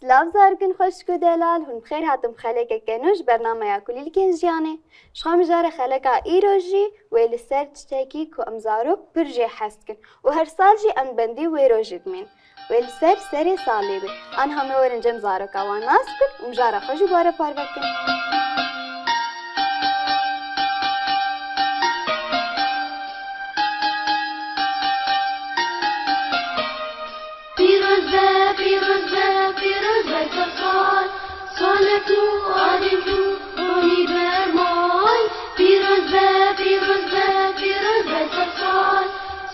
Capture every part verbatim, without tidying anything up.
Silav zarokên xweşik û delal, hûn bi xêr hatin bi xelekeke nû ji bernameya Kulîlkên Jiyanê. Ji xwe mijara xeleka îro jî wê li ser tiştekî ku em zarok pir jê hez dikin û her sal jî em bendî wê rojê dimên. Wê li ser serê salê be. Aniha me werin cem zaroka wan nas bikin û mijara xwe jî bi we re parve bikin. Pîroz be, pîroz be, pîroz be ser sal. Salek nû, alî nû, ronî bermay. Pîroz be, pîroz be, pîroz be ser sal.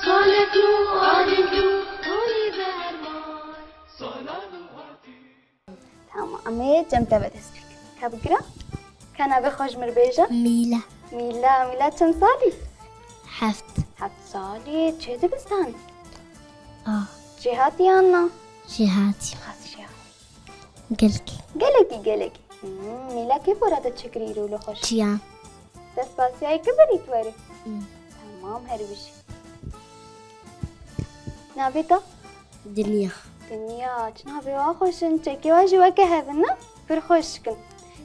Salek nû, alî nû, ronî bermay. Tamam, em ê cem te ve dest pê kin. Ka bigira? Ka navê xwe ji mir bêje? Mîla. Mîla, Mîla çend salî? Heft. Heft salî, çi dibistanê? A. Jêhatî yan na? Jêhatî. Qas jêhatî. Gelek. Gelekî, gelekî. Hmm, Mîla kê pora te çêkirî îro li xweş? Çiyan. Te spasiyayê kî birî tu werî? Hmm. Tamam, her bijî. Navê te? Dinya. Dinya, çi navê wa xweş in, çekê wa jî weke hev in, ne? Pir xweşik in.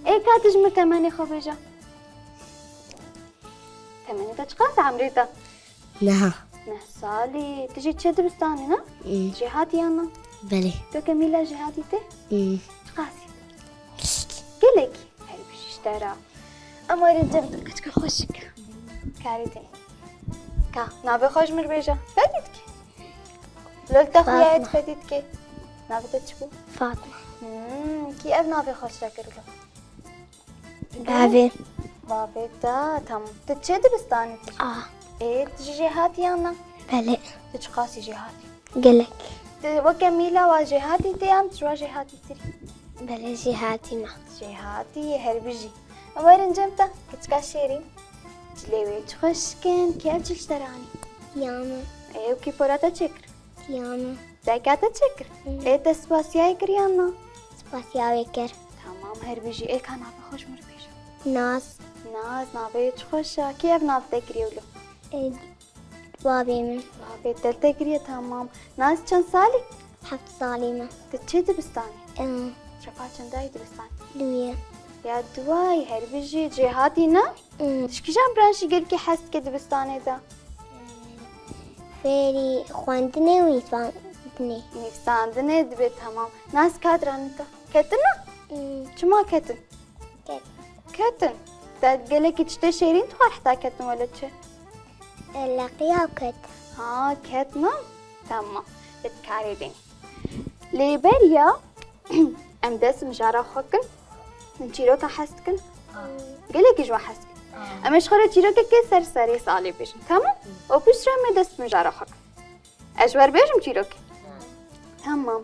Ê ka tu ji min temenê xwe bêje. Temenê te çiqas e, emrê te? Neha. Neh salî. Tu jî çi dibistanê, ne? Ê. Jêhatî yan na? Belê. Tu ke Mîla jêhatî tê? Ê. Çiqasî? Gelekî. Her bijî ji te re. Em werin cem te, keçika xweşik. Karê te. Ka, navê xwe ji min bêje. Fedî dike. Lol te xuya yê Fatma. Fedî dike. Navê te çi bû? Fatma. Hmm, kî ev navê xwe ji te kir lo? Bavê. Bavê te, tamam. Tu çi dibistanê tu? A. Ê, tu jî jêhatî yan na? Belê. Tu çiqasî jêhatî? Gelek. Tu weke Mîla wa jêhatî tê yan tu ji wa jêhatî tirî? Belê jêhatî me. Jêhatî yê her bijî. Em werin cem te, keçika şêrîn. Cilê wê çi xweşik in, kê ev cil ji te re anî? Ya min. Ê, û kî pora te çêkir? Ya min. Dayika te çêkir? Hı. Ê, te spasiya wê kir yan na? Spasiya wê kir. Tamam, her bijî. Ê, ka navê xwe ji min re bêje. Naz. Naz, navê çi xweş e. Kê ev nav te kiriye wilo? Ê, Bavê min. Bavê te li te kiriye, tamam. Naz çend salî? Heft salî me. Tu çi dibistanê? Em. Şefa çendayî dibistanê? Duyê. Ya duwayî, her bijî, jêhatî ne? Em. Tu ji kîjan branşî gelkî hez dike dibistanê de? Fêrî xwendinê û nivîsandinê. Nivîsandinê dibe, tamam. Naz kadran te. Ketin ne? Em. Çima ketin? Ket. Ketin. Te gelekî tiştê şêrîn dixwar heta ketin wele çi? Leqiya ket. Ha, ket na? Tamam. Lê dikarê bênî. Lê beriya em dest mijara xwe kin. Hûn çîroka hez dikin? Gelekî ji we hez dikin. Em ê ji xwe re çîrokekê ser serê salê bêjin. Tamam? Û piştre em ê dest mijara xwe kin. Ez ji we re bêjim çîrokê? Tamam.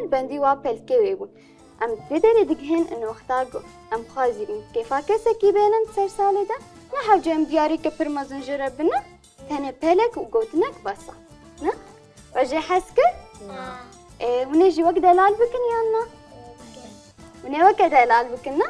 Bendî wa pelkê wê bûn. Em vê derê digihên û wexta ku em xwazîbin kêfa kesekî bênin ser salê de, ne hewce em diyarî ke pir mezin jê re binin, tenê pelek û gotinek bes e. Ne? We jê hez kir? Ê, hûn ê jî wek delal bikin yan na? Hûn ê weke delal bikin, ne?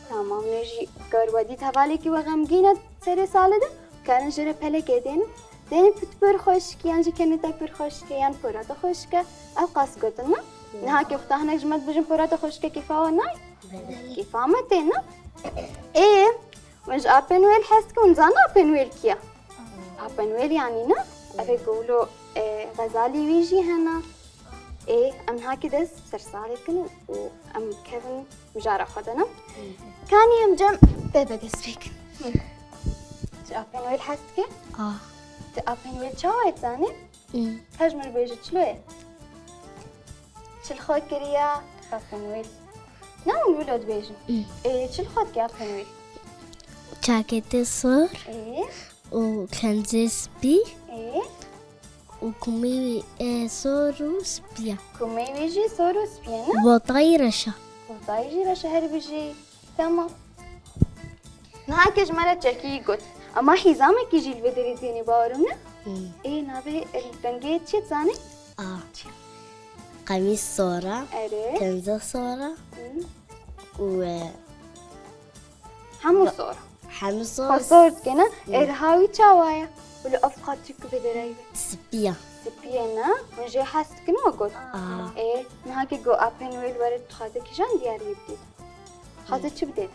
Tamam, hûn ê jî gor we dît hevalekî we xemgîn e serê salê de, karin jê re pelekê dênin. Dênin pir xweşik, yan jî kenê te pir xweşik e, yan pora te xweşik e. Ew qas gotin, ne? Niha kê wexta hinek ji me dibêjin pora te xweşik e, kêfa we nayê? Kêfa me tê, ne? Ê, hûn ji apên wêl hez dikin, hûn zanin apên wêl kî ye? Apên wêl yanî, ne? Ev ê ku wilo, e, xezalî wî jî hene. Ê, em niha kê dest ser salê kin û em kevin mijara xwe de, ne? Kanî em cem te de dest pê kin. Ji apên wêl hez dikî? Ah. Tu apên wêl çawa yê zanî? Hmm. Ka ji min re bêje çilo ye? Çi li xwe kiriye apên wêl? Ne hûn wilo dibêjin? Hmm. Ê, çi li xwe dike apên wêl? Çaketê sor. Ê? Û kenzê spî. Ê? Û kumê wî, e, sor û spî ye. Kumê wî jî sor û spî ye, ne? Botayî reş e. Botayî jî reş e, her bijî. Tamam. Niha ke ji me re çekî got. Ama hîzamekî jî li vê derê têne, bawer im, ne? Hmm. Ê, navê rengê çi dizanî? A. Çi? Qemîs sor e. Erê. Kenze sor e. Hmm. Û, e, Hemû sor. Hemû sor. Xwe sor dike, ne? Hmm. Ê, riha wî çawa ye? Wilo ev qatî ku vê derayî be. Spî ye. Spî ye, ne? Hûn jê hez dikin we got. A. Ê, niha ke got apên wê li were dixwaze kîjan diyariyê bidê? Dixwaze çi bidê?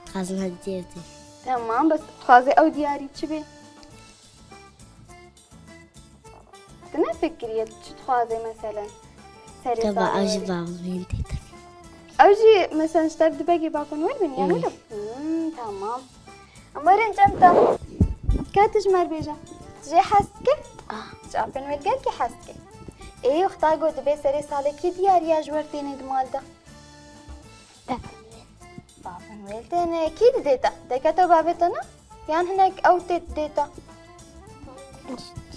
Dixwazim hediyê bidê. Tamam, bes dixwaze ew diyarî çi be? Tu nefikiriye tu çi dixwazê meselen? Serê Teba salê ew jî werê. Bavê min tê. Ew jî meselen ji te dibe kêfa ku hûn wer bin, yan wilo? Hmm, tamam. Em werin cem te. Ka tu ji me re bêje. Tu jê hez dikî? Ah. Ji apên wê gelkî hez dikî. Ê, wexta got dibê serê salê kî diyariya ji wer têne di mal de? Bavê min. Bavê min wê têne. Kî didê te? Deke te bavê te ne? Yan hinek ew tê didê te?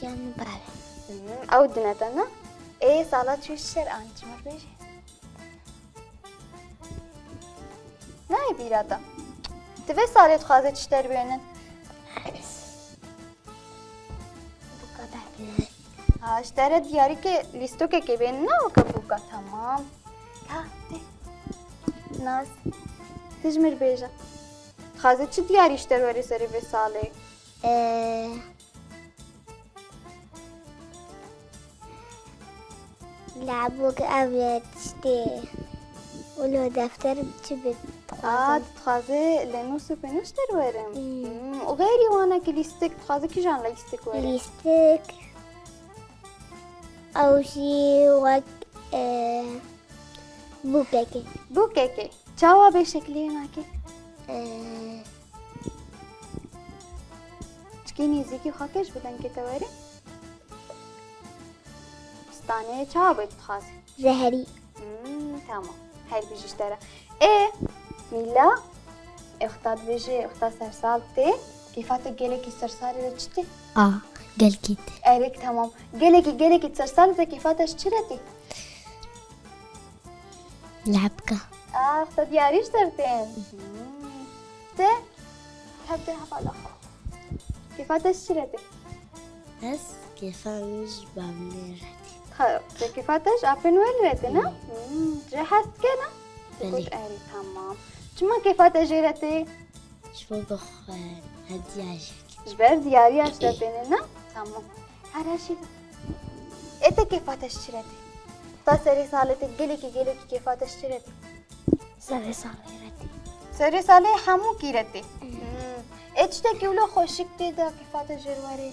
Yan bavê. Hmm, ew dine te ne? Ê, sala çû ji ser an çi me bêjî? Nayê bîra te. Tu vê salê dixwaze çi ji te re bênin? Bûka berpirsî. Ha, ji te re diyarîkê lîstokekê bên, ne weke bûka, temam. Ka, tê. Naz, tu ji min re bêje. Dixwaze çi diyarî ji te re were serê vê salê? Ee, Labûk ev tiştê. Wilo defter çi bit? A, dixwaze lenûs û pênûs derwerim. Hmm. Hmm, û xeyrî wana ki lîstik, dixwaze kîjan lîstik were? Lîstik. Ew jî wek, e, bûkekê. Bûkekê. Çawa bê şekilê nake? E. Çikê nêzîkî xwe ke ji bi dengê te were. Pistanê çawa bê dixwazî? Zeherî. Hmm, tamam. Her bijî ji te re. Ê, Mîla, ê wexta dibêje, ê wexta sersal tê. Kêfa te gelekî sersalê de çi tê? A, gelkî tê. Erê, tamam. Gelekî, gelekî sersalê de kêfa te ji çi re tê? Lehbka. Ax, te diyarî ji te re tên. Hmm. Te? Hevdê hevala xwe. Kêfa te ji çi re tê? Ez kêfa min ji bavê min re tê. Ha, te kêfa te ji apên wê re tê, ne? Hmm. Hmm, jê hez dike, ne? Belê. Got, erê, tamam. Çima kêfa te jê re tê? Ji bo bixwe hediya jek. Ji ber diyariya ji te têne, ne? Tamam. Her her şey. Ê te kêfa te ji çi re tê? Ta serê salê te gelekî, gelekî kêfa te ji çi re tê? Serê salê re tê. Serê salê hemû kî re tê. Hmm. Ê tiştekî wilo xweşik tê de kêfa te jê re were.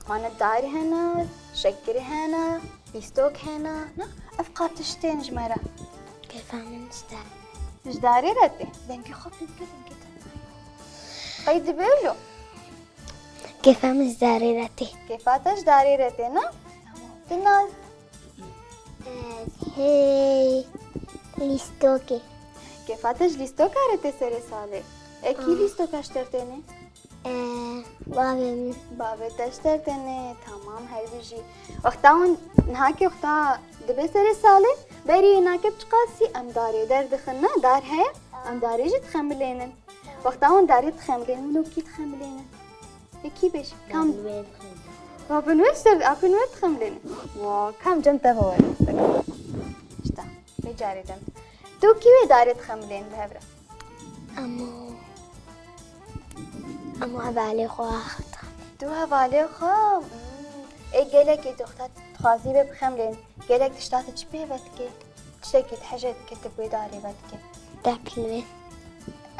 Mane darî hene, şekirî hene, lîstok hene. Ne? Ev qat tişt tên ji me re. Kêfa min ji darê. Ji darê re tê. Dengê xwe pê bike, dengê te. Qey dibe wilo? Kêfa min ji darê re tê. Kêfa te ji darê re tê, ne? Tamam. Tu Naz? Ez hê lîstokê. Kêfa te ji lîstoka re tê serê salê. E, kî Ah. lîstoka ji te re têne? E, bavê min. Bavê te ji te re têne. Tamam, her bijî. Wexta hûn, niha kê wexta dibe serê salê, Berî nake bi çiqasî em darê derdixin, ne? Dar heye, em darê jî dixemilênin. Wexta wan darê dixemilênin, wilo kî dixemilênin? Ê kî bêj? Kam? Babin wê ser, apên wê dixemilênin. Wa, kam cem te ve were? İşte, vê carê cem. Tu kî wê darê dixemilênin bi hev re? Emo, emo hevalê xwe axifta. Tu hevalê xwe? Hmm. Ê gelekê tu xwe dixwazî bê bixemilên. Gelek tişta te çi pêve dike? Tiştekî tu hije dike tu wê darê vedike? Depilvê.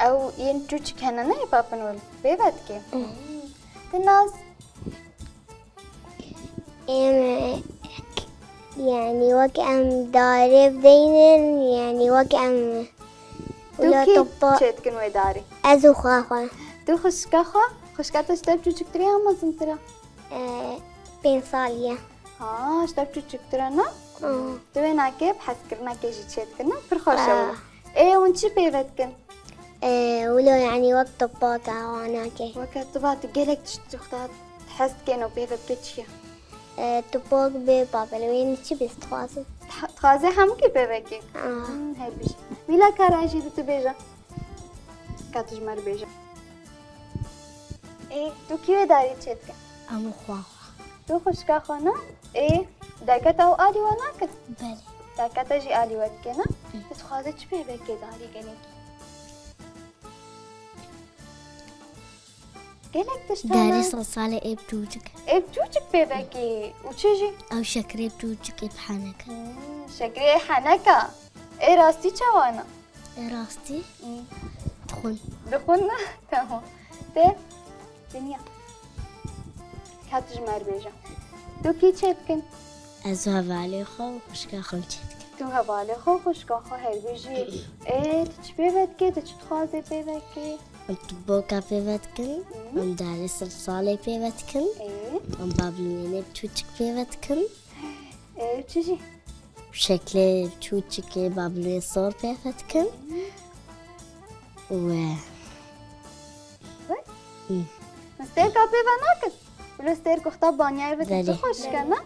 Ew yên çûçik hene ne ê papin wê pêve dike? Hmm. Hmm. Tu nas? Em, yani wek em darê bideynin, yani wek em Tu wila kî topa çê dikin wê darê? Ez û xwe xwe. Tu xwişka xwe? Xwişka te ji te çûçiktir e ya mezintir e? Ee, pênc saliye. Ha, ji te çûçiktir e ne? Aa. Tu wê nake bi hezkirinekê jî çê dikin ne? Pir xweş e wilo. Aa. Ê hûn çi pêve dikin? Ee, wilo yani wek topa te awa nake. Weke tu va tu gelek tişt ji xwe te hez dikin û pêve dike çi ye? Ee, topok bê papel wê çi bîst dixwazim. Dixwazê hemûkî pêvekê? Aa. Hmm, her bijî. Mîla kara jî bi tu bêje. Ka tu ji me re bêje. Ê, tu kî wê darî çê dike? Em û xwe xwe. Tu xwişka xwe ne? Ê, dayika te ew alî we nakin? Belê. Dayika te jî alî we dike ne? Hı. Tu dixwazî çi pêvekê darî gelekî? Gelek tişt hene. Darê sed salê ê bi çûçik. Ê bi çûçik pêvekê û çi jî? Ew şekirê bi çûçik ê bi heneke. Hmm, şekirê ê heneka. Ê rastî çawa ne? Ê rastî? Hmm. Dixwin. Dixwin ne? Tamam. Te? Dinya. Ka tu ji me re bêje. Tu kî çê dikin? Ez û hevalê xwe û xwişka xwe çê dikin. Tu hevalê xwe û xwişka xwe her bijî. Ê, tu çi pêve dikê? Tu çi dixwazê pêvekê? Em tu boka pêve dikin, Hı. em darê sed salê pêve dikin, Ê. em babilmênê çûçik pêve dikin. Ê, çi jî? Şeklê çûçikê babilmê sor pêve dikin. Hı. We. We? Hı. Min stêrka pê ve nakin. Wilo stêrk wexta banyayê ve Belê. tu xweş ke, ne?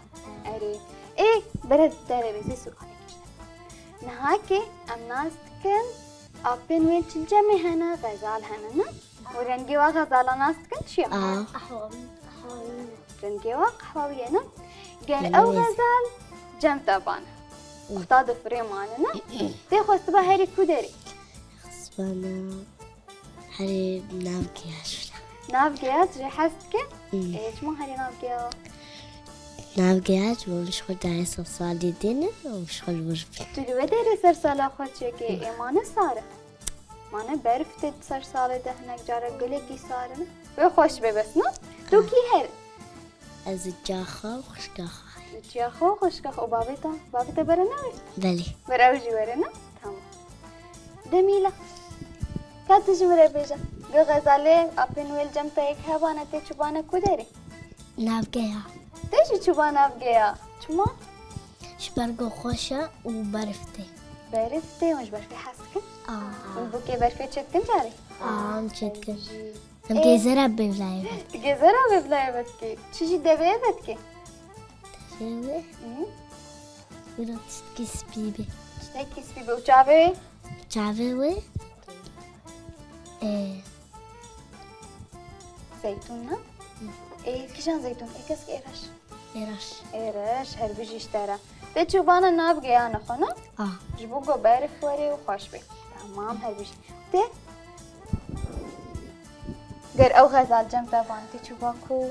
Erê. Ê, bere derê vê zê sualek işte. Niha ki em nas dikin, apên wê çil cemê hene, xezal hene, ne? Û rengê wa xezala nas dikin çi ye? A. Rengê wa qehwawî ye, ne? Ger Belê. ew xezal cem te bane. Wexta di firê mane, ne? Tê xwestiba herî ku derê? Xwestibana Herê navgeya ji. Navgeya tu jê hez dike? Hmm. Ê, çima herê navgeya? Navgeya ji bo min ji xwe dayê sed salî dêne û ji xwe li wir bin. Tu li wê derê ser sala xwe çêkê, ê mane sar e. Mane berf tê di ser salê de hinek cara gelekî sar e. Wê xweş be bes, ne? Tu kî her? Ez û çiya xwe û xwişka xwe. Çiya xwe û xwişka xwe û bavê te? Bavê te bere newê? Belê. Were ew jî were ne? Tamam. Demîla. Ka tu ji min re bêje. Go xezalê apên wê li cem te yek hebane tê çûbane ku derê? Navgeya. Tê jî çûba navgeya. Çima? Ji ber go xweş e û berf tê. Berf tê, hûn ji berfê hez dikin? Aa. Hûn bûkê berfê çêdikin carê? Aa, em çêdikin. Jî. Em Ê. Gezera bêvlayê ve. Gezera bêvlayê ve dikê. Çi jî devê ve dikê? Devê ve? Hı? Wira tiştekî spî bê. Tiştekî spî bê. Û çavê wê? Çavê wê? Ê. Zeytûn ne? Hı. Ê, kîjan zeytûn? Ê, kesk ê reş. Ê reş. Ê reş, her bijî ji te re. Tê çûbana navgeyana xwe ne? A. Ji bo ku berf were û xweş bê. Tamam, her bijî. Tê? Ger ew xezal cem te ban, tê çûba ku?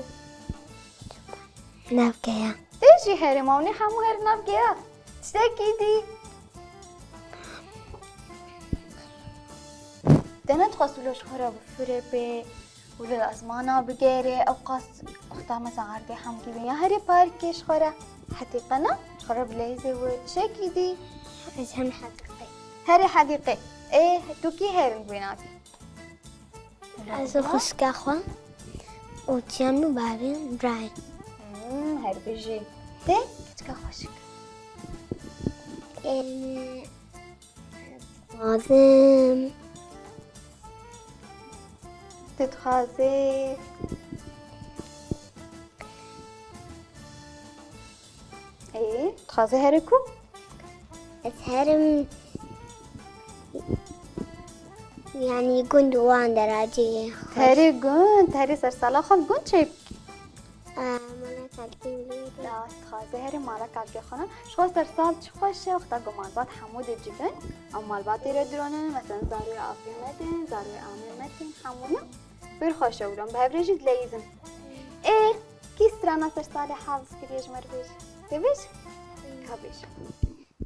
Navgeya. Tê jî herê, ma hûn ê hemû her navgeya. Tiştekî dî. Te nedixwest wilo ji xwe re bifire bê, wilo li ezmana bigere, ew qas wexta mesela erdê hemkî bê ya herê parkê ji xwe re. Hedîqe ne? Ji xwe re bileyzê wê tiştekî dî. Ez hem hedîqe. Herê hedîqe. Ê, tu kî herin wê nakî? Ez û xwişka xwe û çiyan û bavê birayê. Hmm, her bijî. Tê, keçika xweşik. Ê, dixwazim. Tu dixwazî. Ê, dixwazî here ku? Ez herim, yanî gund û wan deraceyê xweş. Terê gund, terê sersala xwe gund çê bikî. Em mala kalkên lê de. Ya, dixwaze herê mala kalkê xwe ne. Ji xwe sersal çi xweş e, wexta ku malbat hemû dicivin. Ew malbatê re dironin, mesela zaroyê Afrîn me tên, zaroyê Amê me tên, hemû ne. Pir xweş e wilo, em bi hev re jî dileyîzin. Ê, kî strana sersalê hefiz kiriye ji me re bêje? Tê bêje? Ka bêje.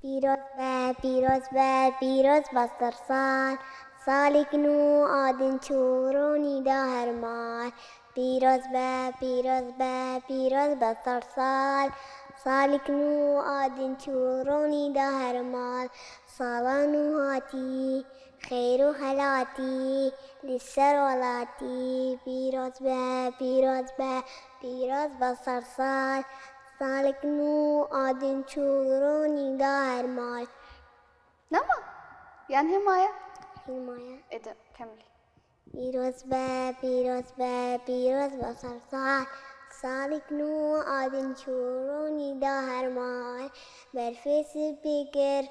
Pîroz be, pîroz be, pîroz be sersal. Salek nû a din çû ronî da her mal. Pîroz be, pîroz be, pîroz be sersal. Salek nû a din çû ronî da her mal. Sala nû hatî, xêr û helatî, li ser welatî. Pîroz be, pîroz be, pîroz be sersal. Salek nû a din çû ronî da her mal. Nema? Yan hêma ye? Hêma ye. Ê de, kemlî. Pîroz be, pîroz be, pîroz be sersal. Salek nû a din çû ronî da her mal. Berfê spî kir,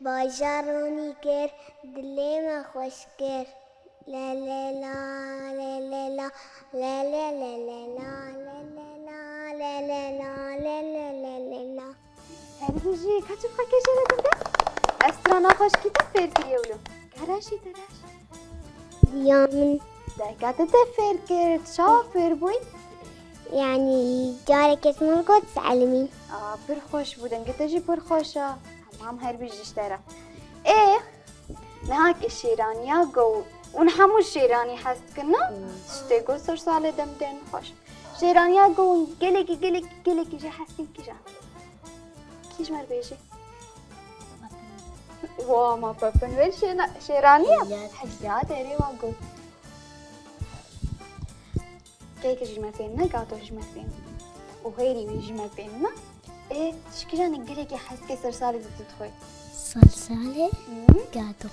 bajar ronî kir, dilê me xweş kir. Le le la, le le la, le le le le la, le le la, le le la, le le le le la. Herî jî, ka çi xwe kêşe re dinde? Ev strana xweşkî te fêr kiriye wilo. Kara jî te re. Diya min. Deka te te fêr kir, çawa fêr bûyî? Yanî carek kes min got, Selimî. Aa, pir xweş bû, dengê te jî pir xweş e. Tamam, her bijî ji te re. Ê, niha ki şêraniya go, hûn hemû şêranî hez dikin, ne? Tiştê go ser salê dem tên xweş. Şêraniya go hûn gelekî, gelekî, gelekî jê hez dikin kîjan? Kî ji me re bêjî? Wa, ma Pepin wê şêna-, şêraniya? Heya. Heya, derê wa got. Kek ji me fêm ne, gato ji me fêm. Û hêrî wî ji me fêm ne. Ê, tişkîjan gelekî hez dike ser salê de tu dixwî? Ser salê? Hı? Gato.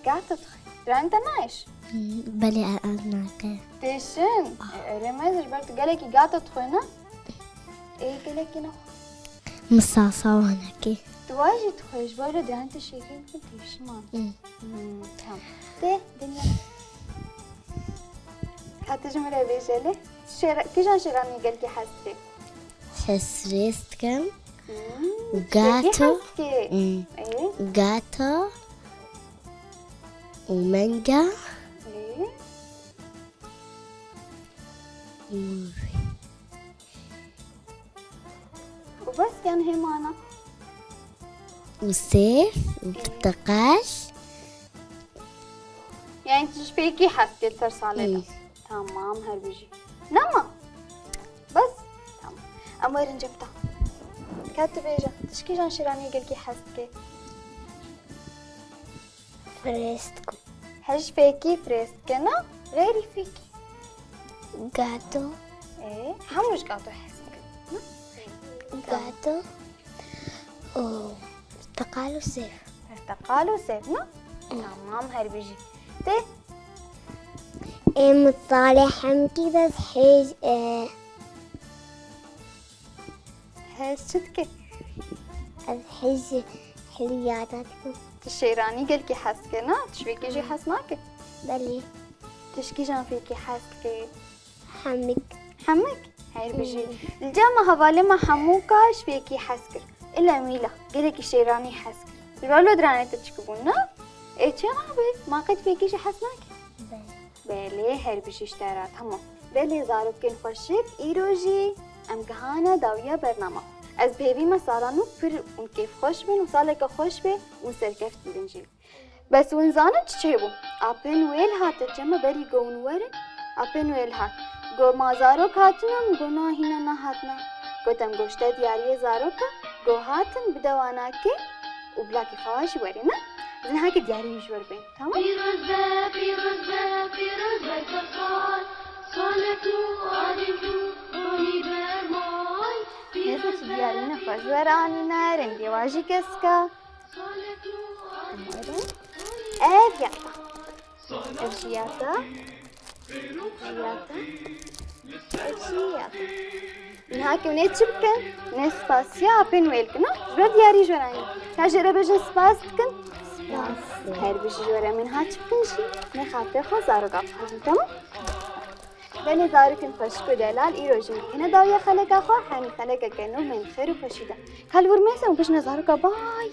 Gato dixwî. Reng te nayê ji? Hı, belê ez nake. Têşin. Ê, erê mezir ber tu gelekî gato dixwî ne? Ê, gelekî ne. Misasa wanekê. Tu wa jî dixwî, ji ber wê diranê te şêrîn dikin têşiman. Hı. Hmm, tamam. Tê, dinya. Ka tu ji min re bêje lê. Şêra-, kîjan şêranî gelkî hez dikî? Hez rêz dikim. Hmm, Gato. Şêrî hez dikî. Hmm. Ê, Gato. Û menga. Ê. Û bes yan hêmana? Û sêv, û porteqal. Yani tu ji pêkî hez dikî ser salê de. Hı. Tamam, her bijî. Nema? Bes? Tamam. Em werin cem te. Ka tu bêje, tu ji kîjan şêraniyê gelkî hez dikî? Firêst ku. Hej fêkî firêst kena, xêrî fêkî. Gato. Ê, hemû ji gato hez dikin. Gato. Û porteqal û sêv. Porteqal û sêv, ne? Tamam, her bijî. Tê? Ê, misalê hemkî bes hêj e. Hez çi dike? Ez hêj hiliyata dikim. Tu şêranî gelkî hez dike, na? Tu ji vê kê jî hez nake? Belê. Tu ji kîjan fêkî hez dike? Hemik. Hemik? Her bijî. Li cem me hevalê me hemû ka ji fêkî hez kir. Îla mîla, gelekî şêranî hez kir. Ji ber lo diranê te çik bûn, na? Ê çi nabe? Ma qet fêkî jî hez nake? Belê. Belê, her bijî ji te re, tamam. Belê zarokên xweşik, îro jî em gihane dawiya bernama. Ez bi hêvî me sala nû pir hûn kêfxweş bin û saleke xweş be û serkeft bibin jî. Bes hûn zanin çi çêbû? Apên wêl hatin cem me berî ku hûn werin, apên wêl hat. Got ma zarok hatine, min got na hîna nehatine. Got em goşte diyariyê zaroka, got hatin bide wana kê û bila kêfa jî werîne. Ez niha kê diyarî wî ji we re bêm. Tamam. Pîroz be, pîroz be, pîroz be te sal. Salek nû, alî nû, ronî bermay. Neyse, çi diyarî ne xwe ji we re anîne, rengê wa jî kesk e. Salek nû, alî nû, ronî bermay. Ev ya te. Ev jî ya te. Ev jî ya te. Ev çi ye? Niha ke hûn ê çi bikin? Hûn ê spasiya apên wê bikin, ha? Ji ber diyarî ji we re anî. Ka jê re bêjin spas dikin? Spas. Her bijî ji we re, em ê niha çi bikin jî? Em ê xatirê xwe zaroka bixwazin, temam? Belê zarokên xweşik û delal, îro jî em dikevine dawiya xeleka xwe, hemî xelekeke nû em ê di xêr û xweşî de. Ka li wir mêze em bijîne zaroka bay.